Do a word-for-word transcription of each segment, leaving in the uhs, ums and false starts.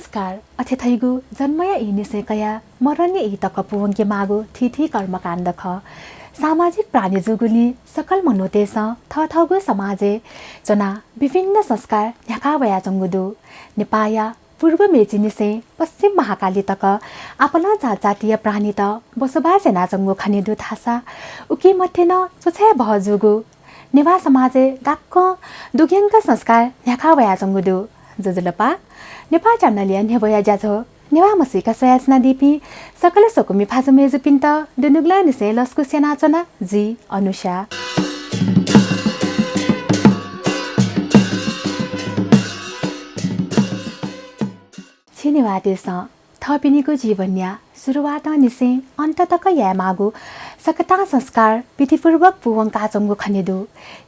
संस्कार अथे धइगु जन्मया ई निसें कयाः मरणया ई तक पूवंके माःगु थीथी कर्मकाण्ड खः। सामाजिक प्राणी जूगुलिं सकल मनूतय्‌सं थःथःगु समाजय् च्वनाः विभिन्न संस्कार न्ह्याका वयाच्वंगु दु। नेपाःया पूर्व मेचीनिसें पश्चिम महाकाली तक आपालं जातजातिया प्राणीत बसोबास यानाच्वंगु खने दु धाःसा उकी मध्ये नं छुछाय् बहः जूगु नेवाः समाजय् गाक्कं दुग्यंक संस्कार न्ह्याका वयाच्वंगु दु। ज्वजलपा, नेपाः च्यानलया न्ह्यब्वया ज्याझ्वः नेवाः म्हसीका स्वयाच्वनादीपिं सकल स्वकुमि भाजु मय्‌जुपिन्त दुनुगलंनिसें लसकुस यानाच्वना, जि अनुषा। झी नेवाःतय्‌सं थःपिनिगु जीवनया सुरुवातंनिसें अन्त तक यायेमाःगु सकतां संस्कार विधिपूर्वक पूवंकाच्वंगु खने दु।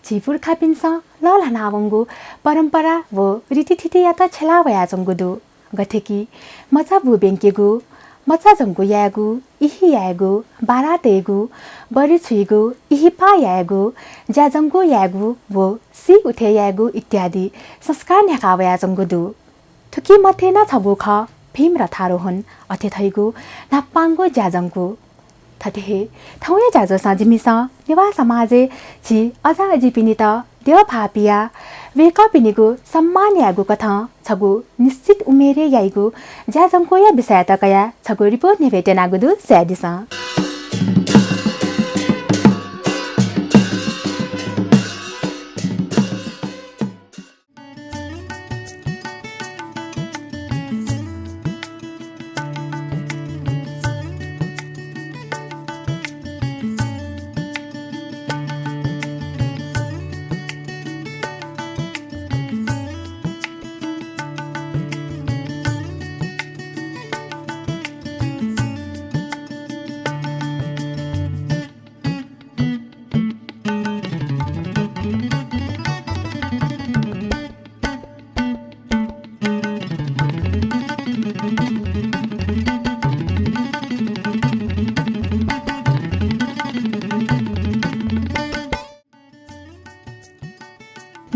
झी पुर्खापिन्सं लःल्हानावंगु परम्परा व रीतिथितियात छ्यला वयाच्वंगु दु। गथे कि मचा बू ब्यंकेगु, मचा जंकु यायेगु, इहि यायेगु, बारा तयेगु, बरि छुइगु, इहिपा यायेगु, ज्या जंकु यायेगु व सी उथे यायेगु इत्यादि संस्कार न्ह्याका वयाच्वंगु दु। थुकी मध्ये नं छगू खः भीम रथारोहण, अथे धइगु न्हापांगु ज्या जंकु। थथे हे थौंया ज्याझ्वलय् जिमिसं नेवाः समाजय् झी अजा अजिपिनित द्यः भाःपियाः वय्‌कःपिनिगु सम्मान यायेगु कथं छगू निश्चित उमेरय् याइगु ज्या जंकुया विषययात कयाः छगू रिपोर्ट न्ह्यब्वये त्यनागु दु, स्वयादिसँ।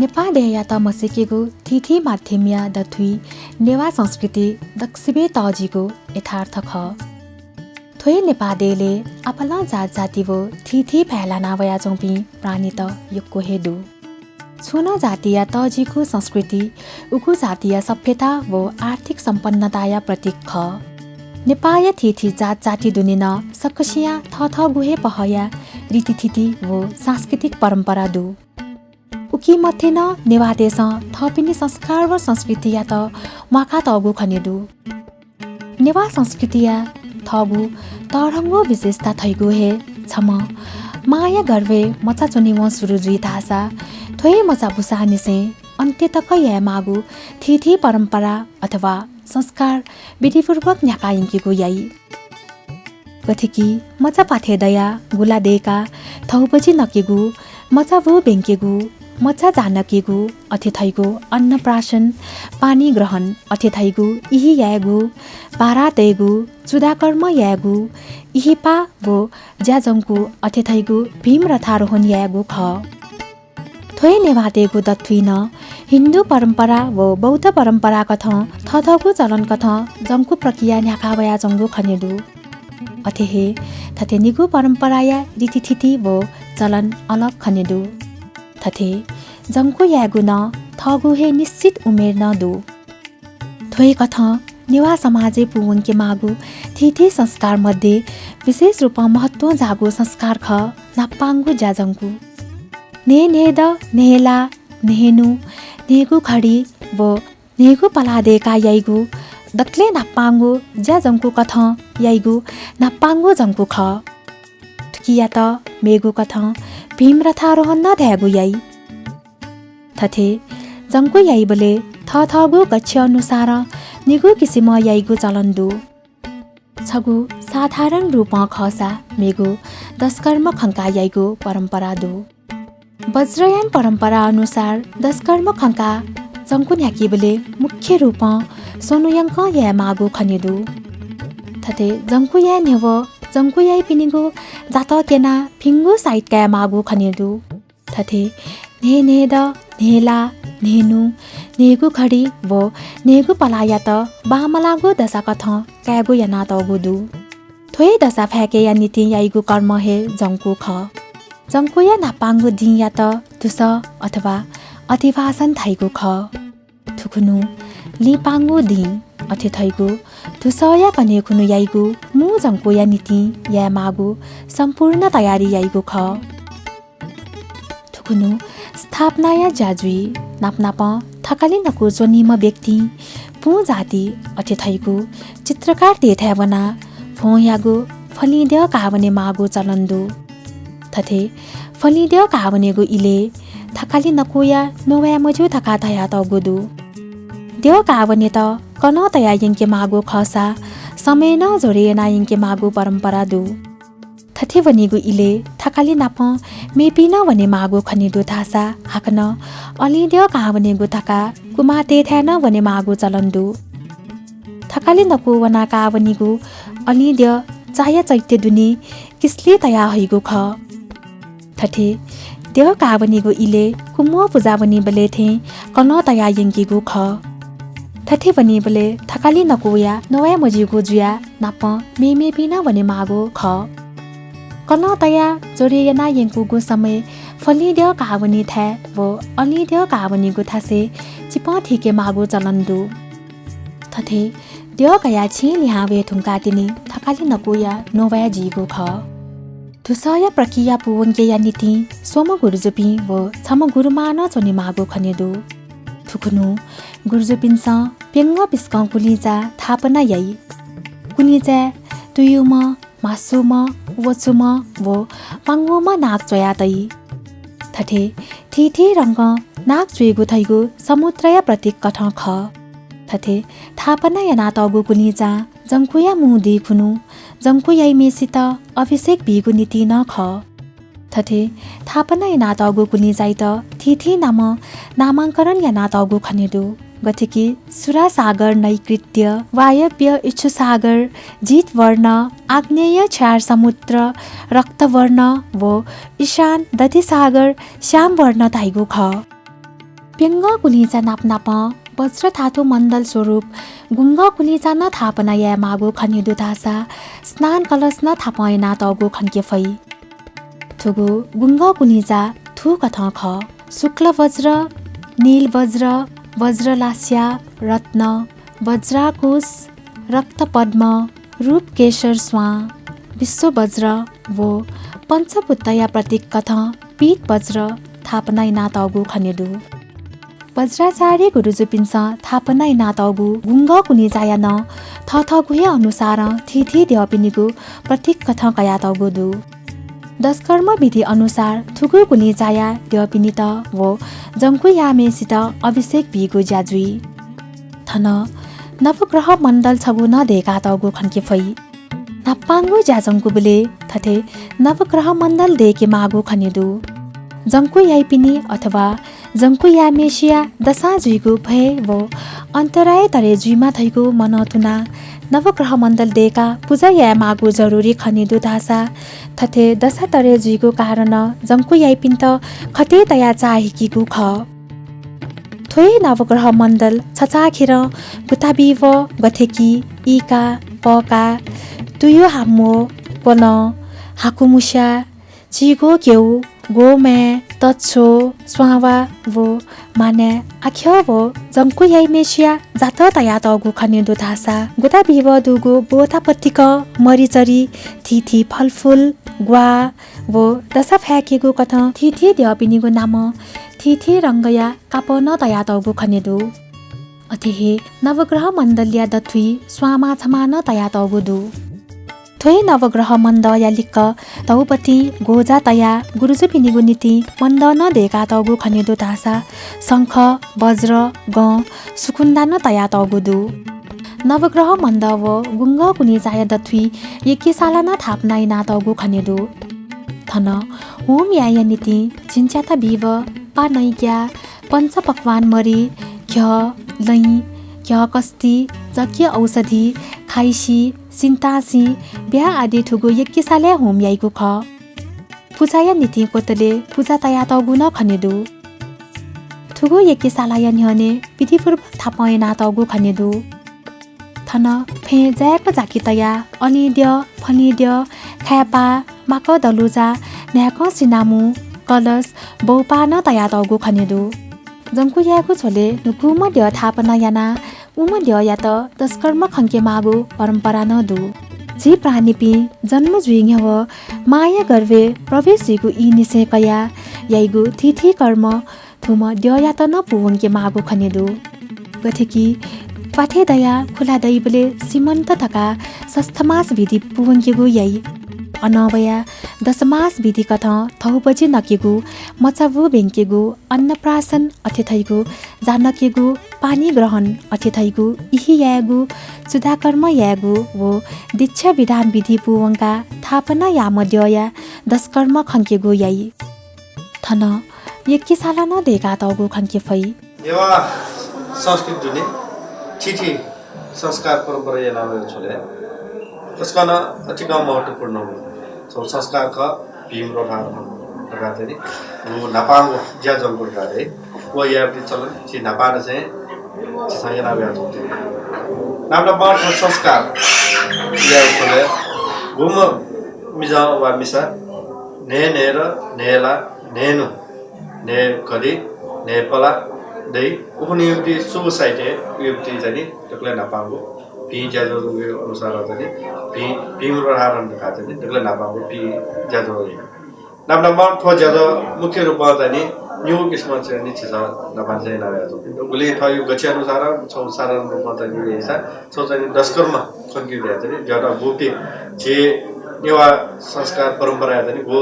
नेपाः देय्‌यात म्हसीकेगु थीथी माध्यमया दथुइ नेवाः संस्कृति दक्वसिबें तःजिगु यथार्थ खः। थ्व हे नेपाः देय्‌लय् आपालं जातजाति व थीथी भाय् लाना वयाच्वंपिं प्राणीत यक्व हे दु। छुं नं जातिया तःजिगु संस्कृति उगु जातिया सभ्यता व आर्थिक सम्पन्नताया प्रतीक खः। नेपाःया थीथी जातजाति दुने नं सकसियां थःथःगु हे पहःया रीतिथिति व सांस्कृतिक परम्परा दु। उकी मध्ये नं नेवाःतय्‌सं थःपिनि संस्कार व संस्कृतियात म्वाकातःगु खने दु। नेवाः संस्कृतिया थःगु तःधंगु विशेषता धइगु हे छम्ह मांया गर्भय् मचा च्वनेवं सुरु जुइ धाःसा थ्व हे मचा बुसांनिसें अन्त्य तक यायेमाःगु थीथी परम्परा अथवा संस्कार विधिपूर्वक न्ह्याका यंकेगु याइ। गथे कि मचा प्वाथय् दयाः गुला दय्‌काः थौबजि नकेगु, मचा बू ब्यंकेगु, मचा जा नकेगु, अथे धइगु अन्नप्राशन, पाणी ग्रहण, अथे धइगु इहि यायेगु, बारा तयेगु, चूडाकर्म यायेगु, इहिपा व ज्या जंकु, अथे धइगु भीम रथारोहण यायेगु खः। थ्व हे नेवाःतय्‌गु दथुइ नं हिन्दू परम्परा व बौद्ध परम्पराकथं थःथःगु चलनकथं जंकु प्रक्रिया न्ह्याका वयाच्वंगु खने दु। अथे हे थथे निगू परम्पराया रीतिथिति व चलन अलग खने दु। थथे जंकु यायेगु नं थःगु हे निश्चित उमेर नं दु। थ्व हे कथं नेवाः समाजय् पूवंके माःगु थीथी संस्कार मध्ये विशेष रूपं महत्वं जाःगु संस्कार खः न्हापांगु ज्या जंकु। न्हय् न्हय्‌दँ, न्हय्‌ला, न्हय्‌नु, न्हय्‌गू घडी व न्हय्‌गू पलाः दय्‌काः याइगु दकलय् न्हापांगु ज्या जंकु कथं याइगु न्हापांगु जंकु खः। थुकियात मेगु कथं भीम रथारोहण नं धायेगु याइ। थथे जंकु याइबलय् थःथःगु गच्छे अनुसारं निगू किसिमं याइगु चलन दु। छगू साधारण रूपं खःसा मेगु दशकर्म खंकाः याइगु परम्परा दु। वज्रयान परम्परा अनुसार दशकर्म खंकाः जंकु न्ह्याकीबलय् मुख्य रूपं स्वन्हु यंकं यायेमाःगु खने दु। थथे जंकु याये न्ह्यः जंकु याइपिनिगु जातः क्यनाः भिंगु साइत कायेमाःगु खने दु। थथे न्हय् न्हय्‌दँ, न्हय्‌ला, न्हय्‌नु, न्हय्‌गू घडी व न्हय्‌गू पलाःयात बांमलाःगु दसाकथं कायेगु यानातःगु दु। थ्व हे दसा फाय्‌केया निंतिं याइगु कर्म हे जंकु खः। जंकुया न्हापांगु दिंयात धुसः अथवा अधिवासन धाइगु खः। थुकुन्हु लिपांगु दिं अथे धइगु धुसःया कन्हय् खुन्हु याइगु मू जंकुया निंतिं यायेमाःगु सम्पूर्ण तयारी याइगु खः। थुकुन्हु स्थापनाया ज्या जुइ। नापनापं थकालि नकु च्वनीम्ह व्यक्तिं पुँ जाति अथे धइगु चित्रकार देथाय् वनाः भ्वंयागु फलिंद्यः काः वनेमाःगु चलन दु। थथे फलिंद्यः काः वनेगु इलय् थकालि नकुया नवाये मज्यू धकाः धयातःगु दु। द्यः काः वनेत कलं तयाः यंकेमाःगु खःसा समय् नं ज्वरे यानाः यंकेमाःगु परम्परा दु। थथे वनीगु इलय् थकालि नाप मेपिं नं वनेमाःगु खने दु धाःसा हाकनं अलिं द्यः काः वनेगु धकाः कुमाःतय्‌थाय् नं वनेमाःगु चलन दु। थकालि नकु वनाः काः वनीगु अलिं द्यः चाया चैत्य दुने किसली तयाः हइगु खः। थथे द्यः काः वनीगु इलय् कुम्ह पुजा वनीबलय् थें कलं तयाः यंकीगु खः। थथे वनीबलय् थकालि नकुया नवाये मज्यूगु जुयाः नाप मेमेपिं नं वनेमाःगु खः। कलं तयाः ज्वरे यानाः यंकूगु समय् फलिं द्यः काः वनीथाय् व अलिं द्यः काः वनीगु थासय् चिपं थीकेमाःगु चलन दु। थथे द्यः कयाः छेँय् लिहां वये धुंकाः तिनि थकालि नकुया नवाये जीगु खः। धुसःया प्रक्रिया पूवंकेया निंतिं स्वम्ह गुरुजुपिं व छम्ह गुरुमां नं च्वनेमाःगु खने दु। थुकुन्हु गुरुजुपिन्सं प्यंगः पिसकं कुलिंचा थापना याइ। कुलिंचाय् तुयुम्ह, म्हासूम्ह, वचुम्ह व पांगुम्ह नाग च्वयातइ। थथे थीथी रंगं नाग च्वयेगु धइगु समुद्रया प्रतीक कथं खः। थथे थापना यानातःगु कुलिंचां जंकुया मू दिं खुन्हु जंकु याइम्हय्‌सित अभिषेक बीगु निंतिं नं खः। थथे थापना यानातःगु कुलिंचायात थीथी नामं नामांकरण यानातःगु खने दु। गथे कि सुरासागर नैकृत्य, वायव्य इक्षुसागर जितवर्ण, आग्नेय छ्यार समुद्र रक्तवर्ण व ईशान दधिसागर श्यामवर्ण धाइगु खः। प्यंगः कुलिंचा नापनापं वज्रधातु मण्डल स्वरूप गुंगः कुलिंचा नं थापना यायेमाःगु खने दु धाःसा स्नान कलश नं थापं यानातःगु खंके फइ। थुगु गुंगः कुलिंचा थुकथं खः, शुक्ल वज्र, नील वज्र, वज्रलास्या, रत्न, वज्राकुश, रक्तपद्म, रूपकेशर स्वां, विश्ववज्र व पञ्चभूतया प्रतीक कथं पीत वज्र थापना यानातःगु खने दु। वज्राचार्य गुरुजुपिन्सं थापना यानातःगु गुंगः कुलिंचाया नं थःथःगु हे अनुसारं थीथी द्यःपिनिगु प्रतीक कथं कयातःगु दु। दशकर्म विधि अनुसार थुगु कुलिंचाया द्यःपिनित व जंकु याःम्हय्‌सित अभिषेक बीगु ज्या जुइ। थन नवग्रह मण्डल छगू नं दय्‌कातःगु खंके फइ। न्हापांगु ज्या जंकुबलय् थथे नवग्रह मण्डल दय्‌केमाःगु खने दु। जंकु याइपिनि अथवा जंकु याःम्हय्‌सिया दसां जुइगु भय व अन्तराय तरे जुइमा धइगु मनं तुनाः नवग्रह मण्डल दय्‌काः पुजा यायेमाःगु जरुरी खने दु धाःसा थथे दसा तरे जुइगु कारणं जंकु याइपिन्त खतय् तयाः चाःहिकीगु खः। थ्व हे नवग्रह मण्डल छचाःखेरं गुताबिव गथेकि, इका, पका, तुयु हाम्व, क्वलं, हाकुमुस्या, चिगो क्यउ, गोमाय्, तछ्व, स्वांवा व मानाय् आख्यः व जंकु याइम्हय्‌सिया जातः तयातःगु खने दु धाःसा गुताबिव दुगु बोता पतिकं मरिचरी, थीथी फलफुल, ग्वाः व दसा फाय्‌केगु कथं थीथी द्यःपिनिगु नामं थीथी रंगया कापः नं तयातःगु खने दु। अथे हे नवग्रह मण्डलया दथुइ स्वांमाछामा नं तयातःगु दु। थ्व हे नवग्रह मण्डलया लिक्क धौपतिं घोजा तयाः गुरुजुपिनिगु निंतिं मण्डल नं दय्‌कातःगु खने दु धाःसा शंख, वज्र, गं, सुकुन्दा नं तयातःगु दु। नवग्रह मण्डल व गुंगः कुलिंचाया दथुइ यज्ञशाला नं थापना यानातःगु खने दु। थन होम यायेया निंतिं झिंच्याता बिव, पानैग्या, पञ्चपक्वान मरि, घ्यः, लँय्, घ्यः कस्ति, जग्य औषधि, खाइसि, सिन्तासि, ब्याः आदि थुगु यज्ञशालाय् होम याइगु खः। पुजाया निंतिं कोतलय् पुजा तयातःगु नं खने दु। थुगु यक्व सालाया न्ह्यःने विधिपूर्वक थापं यानातःगु खने दु। थन फँय् जाय्‌क जाकि तयाः अलिं द्यः, फलिं द्यः, खाय्‌पाः, माकः दलुजा, न्हाय्‌कं सिनामू, कलश, बौपाः नं तयातःगु खने दु। जंकु यायेगु झ्वलय् न्हूगुम्ह द्यः थापना यानाः उम्ह द्यःयात दशकर्म खंके माःगु परम्परा नं दु। झी प्राणीपिं जन्म जुइ न्ह्यः मांया गर्भय् प्रवेश जुइगु ई निसें कयाः याइगु थीथी कर्म थुम्ह द्यःयात नं पूवंके माःगु खने दु। गथे कि प्वाथय् दयाः खुला दइबलय् सीमन्त धकाः सष्ठमास विधि पूवंकेगु याइ। अनं वयाः दशमास विधिकथं थौबजि नकेगु, मचाबु ब्यंकेगु, अन्नप्राशन अथे धइगु, जा नकेगु, पानी ग्रहण अथे धइगु, इहि यायेगु, चूडाकर्म यायेगु व दीक्षा विधान विधि पूवंकाः थापना याःम्ह द्यःया दशकर्म खंकेगु याइ। थन यक्व साला नं दय्‌कातःगु खंके फइ। नेवाः संस्कृति दुने थीथी संस्कार परम्परा यानावया झ्वलय् तसकं नं अतिकं महत्त्वपूर्ण हो। छगू संस्कार खः, भीम रोधार धकाः चाहिँ नि, व न्हापांगु ज्या जंगु धकाः धाइ। व यायेगु चलन झी न्हापां नं चाहिँ झीसं यानावया च्वंगु। नापनापं थ्व संस्कार यायेगु झ्वलय् गुम्ह मिजं वा मिसा न्हय् न्हय्‌र, न्हय्‌ला, न्हय्‌नु, न्हय् घडी, न्हय् पला दइ। उखुन्हु युवती शुभ साइतय् युवती चाहिँ नि दकलय् न्हापांगु भिं ज्याझ्वःगु अनुसार चाहिँ नि भिं, भीम रोधार धकाः चाहिँ नि दकलय् न्हापांगु भिं ज्याझ्वः याइ। नापनापं थ्व ज्याझ्वः मुख्य रूपं चाहिँ नि निगू किसिमं चाहिँ नि झीसं न्हापां चाहिँ यानावया च्वंगु। गुलिं थःगु गछि अनुसार छगू साधारण रूपं चाहिँ नि याइसा छगू चाहिँ नि दशकर्म खंकेगु याइ चाहिँ नि द्यःत गुपिं झी नेवाः संस्कार परम्पराय् चाहिँ नि गु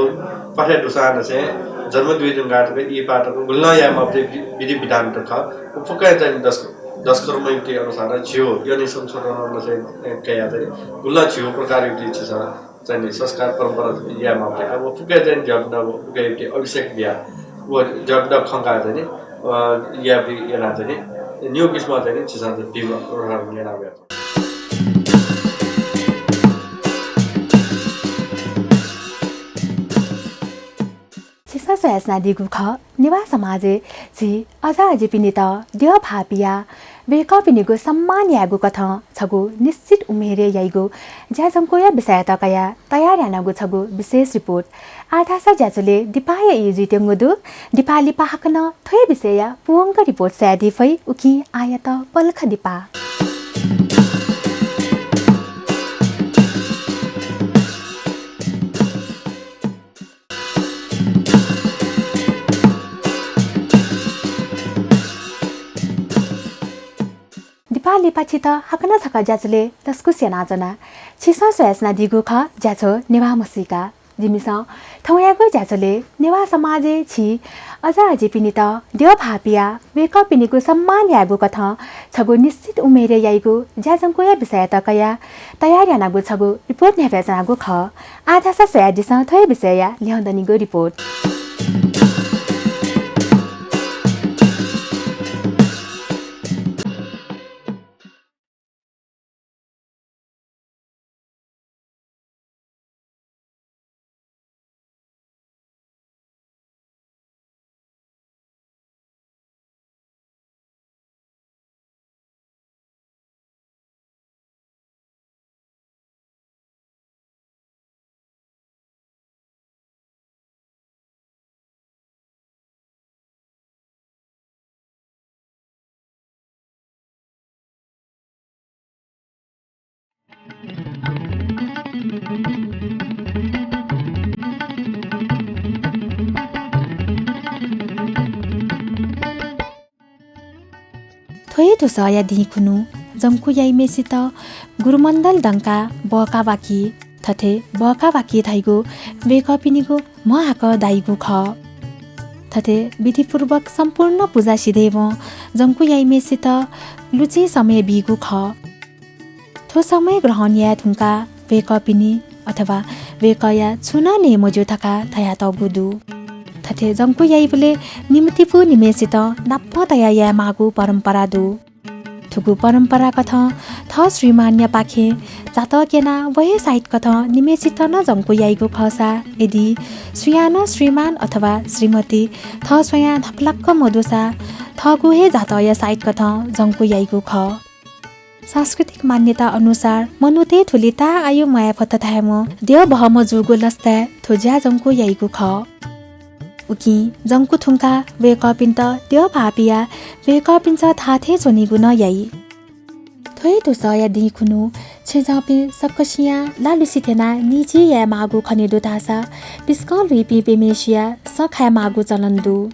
प्वाथय् दुसां नं चाहिँ जन्म जुइ धुंकाः तक ई पाः तक गुलि नं याये माःगु वि-, विधि विधान तक खः। व फुक्कं चाहिँ नि दश-, दशकर्म युवती अनुसार झिगू योनि संशोधन नं चाहिँ कयाः चाहिँ नि गुलि नं झिगू प्रकार युवती झीसं चाहिँ नि संस्कार परम्परा याये माःगु तक व फुक्कं चाहिँ नि द्यःपिन्त व फुक्कं युवती अभिषेक बियाः व द्यःपिन्त खंकाः चाहिँ नि, अ, याये यानाः चाहिँ नि निगू किसिमं चाहिँ नि झीसं चाहिँ भीम रोधार यानावया। झीसं स्वयाच्वनादीगु खः, नेवाः समाजय् झी अजाअजिपिनित द्यः भाःपियाः वय्‌कःपिनिगु सम्मान यायेगु कथं छगू निश्चित उमेरय् याइगु ज्याझंकुया विषययात कयाः तयार यानागु छगू विशेष रिपोर्ट। आः धाःसा ज्याझ्वलय् दिपाया ई जुइत्यंगु दु। दिपा लिपा हाकनं थ्व हे विषयया पूवंक रिपोर्ट स्वयादी फइ, उकिं आःयात पलख दिपा। दिपा लिपा छित हाकनं छकः ज्याझ्वलय् लसकुस यानाच्वना। छिसं स्वयाच्वनादीगु खः ज्याझ्वः नेवाः म्हसीका। जिमिसं थौंयागु ज्याझ्वलय् नेवाः समाजय् झी अजाअजिपिनित द्यः भाःपियाः वय्कःपिनिगु सम्मान यायेगु कथं छगू निश्चित उमेरय् याइगु ज्याझंकुया विषययात कयाः तयार यानागु छगू रिपोर्ट न्ह्याबलें च्वनागु खः। आः धाःसा स्वयादिसँ थ्व हे विषयया ल्यं दनिगु रिपोर्ट। थ्व हे धुसःया दिं खुन्हु जंकु याइम्हेसित गुरुमण्डल दंकाः बःकाः वाकी, थथे बःकाः वाकी धइगु वय्कःपिनिगु म्ह हाकः दाइगु खः। थथे विधिपूर्वक सम्पूर्ण पुजा सिधयेवं जंकु याइम्हेसित लुचिं समय बीगु खः। थ्व समय ग्रहण याये धुंकाः वय्कःपिनि अथवा वय्कःया छुं नं नये मज्यू धकाः धयातःगु दु। थथे जंकु याइबलय् निम्हतिपू निम्हेसित नाप तयाः यायेमाःगु परम्परा दु। थुगु परम्परा कथं थः श्रीमानयापाखें जातक क्यनाः व हे साइत कथं निम्हेसित नं जंकु याइगु खःसा, यदि सुयां नं श्रीमान अथवा श्रीमती थः स्वयां न्हापालाक मदुसा, थःगु हे जातया साइत कथं जंकु याइगु खः। सांस्कृतिक मान्यता अनुसार मनूतय् थुलि ताः आयु म्वाये फत धायेम्ह द्यः बहःम्ह जूगु लसताय् थ्व ज्या जंकु याइगु खः। उकिं जंकु थुंकाः वय्कःपिन्त द्यः भाःपियाः वय्कःपिन्सं धाःथें च्वनीगु नं याइ। थ्व हे दुसःया दिं खुन्हु छेँजःपिं सकसियां ला लुसि थ्यनाः निझी याये माःगु खने दु धाःसा पिसकं लुइपिं प्यम्हेसिया सँ खाये माःगु चलन दु।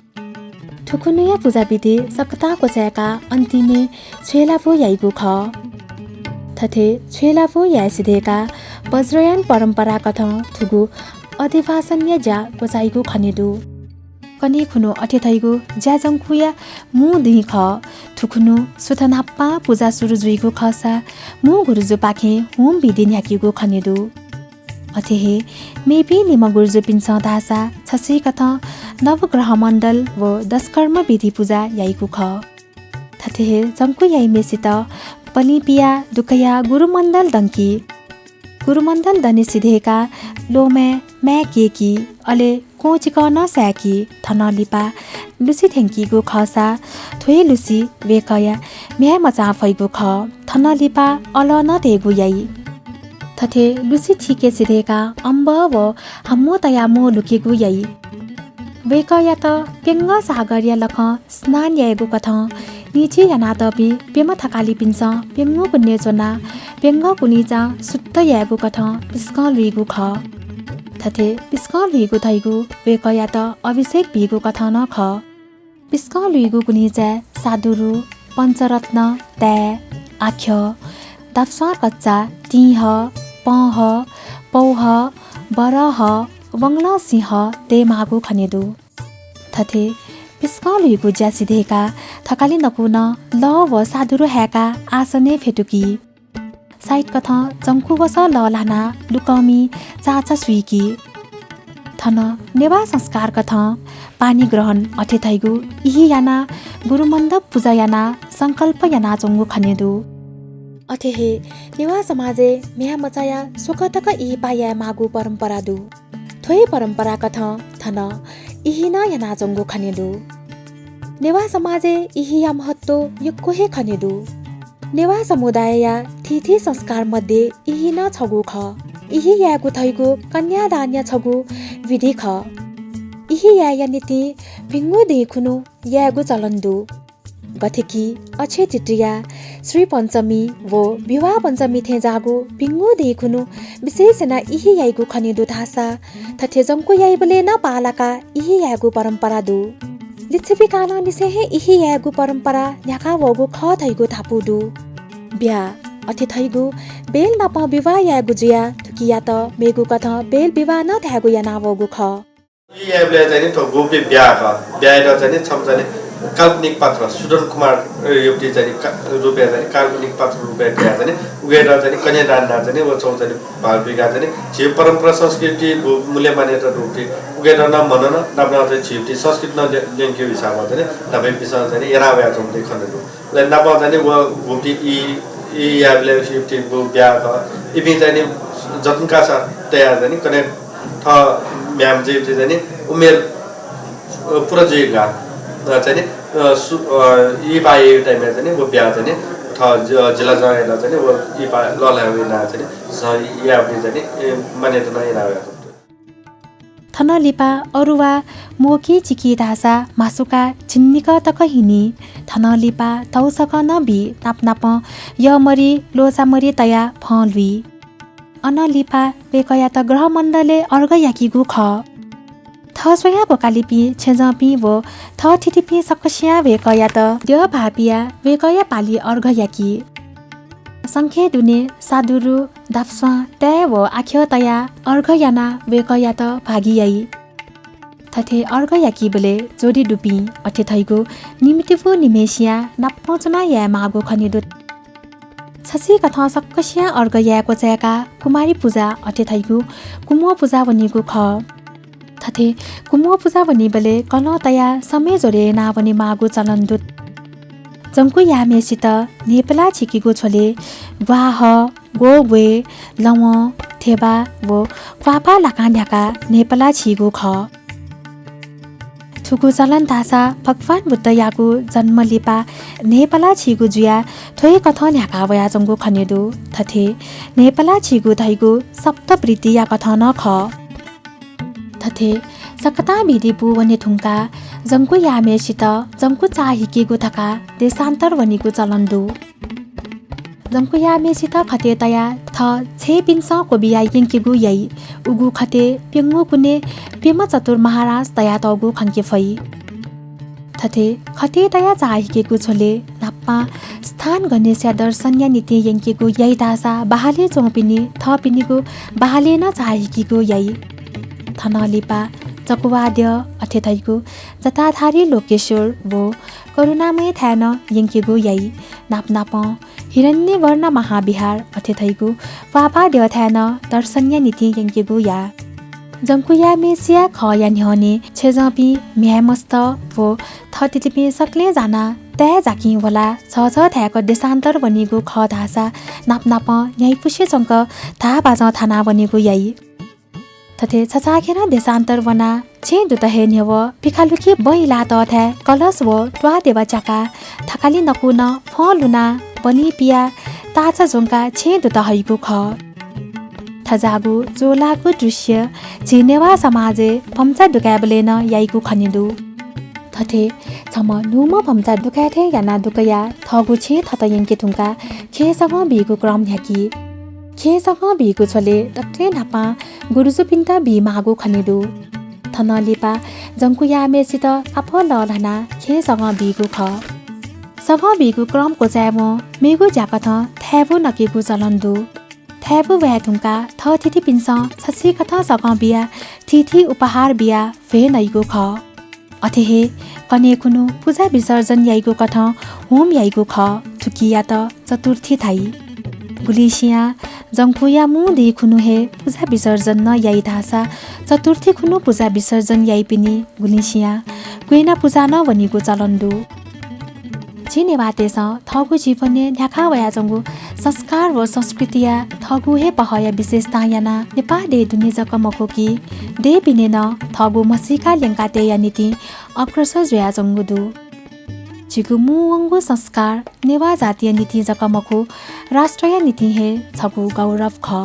थुखुन्हुया पुजा विधि सकतां क्वचाय्काः अन्तिमय् छ्वय्लाःपु याइगु खः। थथे छ्वय्लाःपु याये सिधय्काः वज्रयान परम्परा कथं थुगु अधिवासनया ज्या क्वचाइगु खने दु। कन्हय् खुन्हु अथे धइगु ज्या जंकुया मू दिं खः। थुखुन्हु सुथ न्हापां पुजा सुरु जुइगु खःसा मू गुरुजुपाखें होम विधि न्ह्याकीगु खने दु। अथे हे मेपिं निम्ह गुरुजुपिन्सं धाःसा छसिकथं नवग्रह मण्डल व दशकर्म विधि पुजा याइगु खः। थथे हे जंकु याइम्हेसित पलिं पियाः दुकयाः गुरुमण्डल दंकी। गुरुमण्डल दने सिधय्काः ल्वःमाय् माय् केकी, अले क्वँचिकं नं साय्की। थनं लिपा लुसि थ्यंकीगु खःसा थ्व हे लुसि वय्कःया म्ह्याय् मचां फइगु खः। थनं लिपा अलः नं तयेगु याइ। थथे लुसि थीके सिधय्काः अम्बः व हाम्मू तयाः म्वः लुकेगु याइ। वय्कःयात प्यंगः सागरया लखं स्नान यायेगु कथं निझी यानातःपिं प्यम्ह थकालिपिन्सं प्यंगू कुन्हय् च्वनाः प्यंगः कुन्हिचां शुद्ध यायेगु कथं पिसकं लुइगु खः। थथे पिसकं लुइगु धइगु वय्कःयात अभिषेक बीगु कथं नं खः। पिसकं लुइगु कुन्हिचाय् सादुरु, पञ्चरत्न, ताय्, आख्यः, दाफस्वां कच्चा, तिंहः, पंहः, पौहः, बरहः, वंगलं सिंहः तयेमाःगु खने दु। थथे पिसकं लुइगु ज्या सिधय्काः थकालि नकूनं लः व सादुरु हाय्काः आसनय् फ्यतुकी। साइत कथं जंकु वसः लःल्हानाः लुकंमि चाचा सुइकी। थन नेवाः संस्कार कथं पाणि ग्रहण अथे धइगु इहि यानाः गुरुमण्डप पुजा यानाः संकल्प यानाच्वंगु खने दु। अथे हे नेवाः समाजय् म्ह्याय् मचायाः स्वकः तक इहिपाः याये माःगु परम्परा दु। थ्व हे परम्परा कथं थन इहि नं यानाच्वंगु खने दु। नेवाः समाजय् इहिया महत्व यक्व हे खने दु। नेवाः समुदायया थीथी संस्कार मध्ये इहि नं छगू खः। इहि यायेगु धइगु कन्यादानया छगू विधि खः। इहि यायेया निंतिं भिंगु दिं खुन्हु यायेगु चलन दु। गथे कि अक्षय तृतीया, श्री पञ्चमी व विवाह पञ्चमी थें जाःगु भिंगु दिं खुन्हु विशेष यानाः इहि याइगु खने दु धाःसा थथे जंकु याइबलय् नं पाः लाकाः इहि यायेगु परम्परा दु। लिच्छवि कालंनिसें हे इहि यायेगु परम्परा न्ह्याका वःगु खः धइगु धापू दु। ब्याः अथे धइगु बेल नाप विवाह यायेगु जुयाः थुकियात मेगु कथं बेल विवाह नं धायेगु याना वःगु खः। इहि याइबलय् चाहिँ नि थ्व गुपिं ब्याः खः। ब्याःयात चाहिँ नि छम्ह चाहिँ नि काल्पनिक पात्र सुदन कुमार, अ, युवती चाहिँ नि का-, रूपय् चाहिँ नि काल्पनिक पात्र रूपय् कयाः चाहिँ नि उगेत चाहिँ नि कन्यादान यानाः चाहिँ नि व छगू चाहिँ नि भाल बिकाः चाहिँ नि झी परम्परा संस्कृति गु-, मूल्य मान्यता रूपति उगेत नं मनन नाप नं चाहिँ झीपिं संस्कृति नं ल्य-, ल्यंकेगु हिसाबं चाहिँ नि न्हापांपिन्सं चाहिँ नि याना वयाच्वंगु खने दु। अले नाप चाहिँ नि व गुपिं इहि, इहि याइबलय् युवती गु ब्याः खः। इपिं चाहिँ नि जतन कासा तयाः चाहिँ नि कन्हय् थः म्ह्याय् मचायात चाहिँ नि उमेर, अ, पुरा जुइगु, अ, चाहिँ नि, अ, सु-, अ, इहिपाः याइगु time-य् चाहिँ नि व ब्याः चाहिँ नि थः जि-, अ, जिलाजंयात चाहिँ नि व इहिपाः लःल्हायेगु यानाः चाहिँ नि सह याःपिं चाहिँ नि, ए, मान्यता नं याना वयाच्वंगु दु। थनं लिपा अरु वा मोकी चिकी धाःसा म्हासुका झिंनिकः तक हिनी। थनं लिपा तौसकं नं बी, नाप नापं यःमरि, ल्वःचामरि तयाः फं लुइ। अनं लिपा वय्कःयात ग्रहमण्डलय् अर्घ याकीगु खः। थः स्वयां ग्वकालिपिं, छेँजःपिं व थःथितिपिं सकसियां वय्कःयात द्यः भाःपियाः वय्कःया पालि अर्घ याकी। संखे दुने सादुरु, दाफस्वां, ताय् व आख्यः तयाः अर्घ यानाः वय्कःयात भागि याइ। थथे अर्घ याकीबलय् ज्वरी दुपिं अथे धइगु निम्तिपु निम्हेसिया नापं च्वनाः याये माःगु खने दु। छसिकथं सकसियां अर्घ याये क्वचाय्काः कुमारी पुजा अथे धइगु कुम्ह पुजा वनीगु खः। थथे कुम्ह पुजा वनीबलय् कलं तयाः समय् ज्वरे यानाः वने माःगु चलन दु। जंकु याःम्हेसित न्हय्पलाः छिकीगु झ्वलय् ग्वाः, ग्वःग्वय्, लवं, धेबा व क्वाःपाः लाकां न्ह्याकाः न्हय्पलाः छीगु खः। थुगु चलन धाःसा भगवान बुद्धयागु जन्म लिपा न्हेपला छिगु जुयाः थ्व हे कथं न्ह्याका वयाच्वंगु खने दु। थथे न्हेपला छिगु धइगु सप्तवृत्तिया कथं नं खः। थथे सकतां विधि पूवने धुंकाः जंकु याःम्हेसित जंकु चाःहिकेगु धकाः देशान्तर वनेगु चलन दु। जंकु याःम्हेसित खतय् तयाः थः छय्‌पिन्सं क्वबिया यंकेगु याइ। उगु खतय् प्यंगू कुने प्यम्ह चतुर महाराज तयातःगु खंके फइ। थथे खतय् तयाः चाःहिकेगु झ्वलय् न्हापां स्थान गणेशया दर्शनया निंतिं यंकेगु याइ धाःसा बहालय् च्वंपिनि थःपिनिगु बहालय् नं चाःहिकेगु याइ। थनं लिपा चकवाद्यः अथे धइगु जटाधारी लोकेश्वर व करुणामय थाय् नं यंकेगु याइ। नापनापं हिरण्यवर्ण महाविहार अथे धइगु प्वापाद्यः थाय् नं दर्शनया निंतिं यंकेगु याः। जंकु याःम्हेसिया खःया न्ह्यःने छेँजःपिं म्ह्याय्‌मस्त व थःथितिपिं सकलें जानाः ताय् जाकिं ह्वलाः झःझः धाय्‌क देशान्तर वनीगु खः धाःसा नापनापं न्ह्याइपुसे च्वंक धाःबाजं थाना वनेगु याइ। थथे छचाःखेरं देशान्तर वनाः छेँ दुत हे न्ह्यवः पिखालुखी बँ इलातःथाय् कलश व त्वाःदेवा च्याकाः थकालि नकूनं फँ लुनाः बलिं पियाः ताःचा ज्वंकाः छेँ दुत हइगु खः। थज्याःगु ज्वःलाःगु दृश्य झी नेवाः समाजय् भम्चा दुकायेबलय् नं याइगु खने दु। थथे छम्ह न्हूम्ह भम्चा दुकाये थें यानाः दुकयाः थःगु छेँ थत यंके धुंकाः खेँय् सगं बीगु क्रम न्ह्याकी। खेँय् सगं बीगु झ्वलय् दकलय् न्हापां गुरुजुपिन्त बीमाःगु खने दु। थनं लिपा जंकु याःम्हेसित आपाः लःल्हानाः खेँय् सगं बीगु खः। सगं बीगु क्रम क्वचायेवं मेगु ज्याकथं थाय्‌बु नकेगु चलन दु। थाय्‌बु वये धुंकाः थःथितिपिन्सं छसिकथं सगं बियाः थीथी उपहार बियाः भ्वय् नइगु खः। अथे हे कन्हय् खुन्हु पुजा विसर्जन याइगु कथं होम याइगु खः। थुकियात चतुर्थी धाइ। गुलिसियां जंकुया मू दिं खुन्हु हे पुजा विसर्जन नं याइ धाःसा चतुर्थी खुन्हु पुजा विसर्जन याइपिनि गुलिसियां क्वय्‌ना पुजा नं वनीगु चलन दु। झी नेवाःतय्‌सं थःगु जीवनय् न्ह्याकां वयाच्वंगु संस्कार व संस्कृतिया थःगु हे पहःया विशेषतां यानाः नेपाः देय् दुने जक मखु कि देय्‌पिने नं थःगु म्हसीका ल्यंकातयेया निंतिं अग्रसर जुयाच्वंगु दु। झीगु मू वंगु संस्कार नेवाः जातिया निंतिं जक मखु, राष्ट्रया निंतिं हे छगू गौरव खः।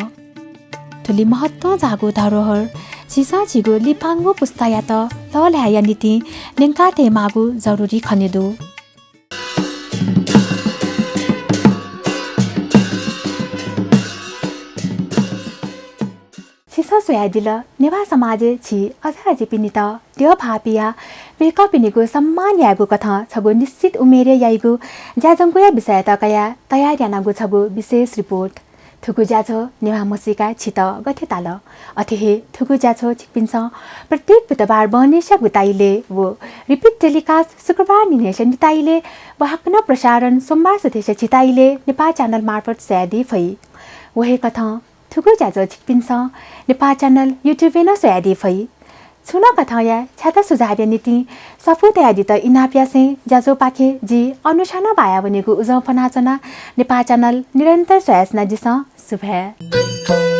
थुलि महत्वं जाःगु धरोहर झीसं झीगु लिपांगु पुस्तायात लःल्हायेया निंतिं ल्यंकातयेमाःगु जरुरी खने दु। छिसं स्वयादिल, नेवाः समाजय् झी अजाअजिपिनित द्यः भाःपियाः वय्‌कःपिनिगु सम्मान यायेगु कथं छगू निश्चित उमेरय् याइगु ज्याझ्वः जंकुया विषयत कयाः तयार यानागु छगू विशेष रिपोर्ट। थुगु ज्याझ्वः नेवाः म्हसीका छित गथे ताल? अथे हे थुगु ज्याझ्वः छिकपिन्सं प्रत्येक बुधबार बहनिसिया गुताइलय् व repeat telecast शुक्रबार न्हिनय्‌सिया निताइलय् व हाकनं प्रसारण सोमबार सुथय्‌सिया झिताइलय् नेपाः च्यानल मार्फत स्वयादी फइ। व हे कथं थुगु ज्याझ्वः छिकपिन्सं नेपाः च्यानल YouTube-य् नं स्वयादी फइ। छुं नं कथंया छ्याता सुझावया निंतिं स्वापू तयादीत इनाप यासें ज्याझ्वःपाखें जि अनुषां नं बाया वनेगु उजं फ्वनाच्वना। नेपाः च्यानल निरन्तर स्वयाच्वनादिसँ। सुभाय्।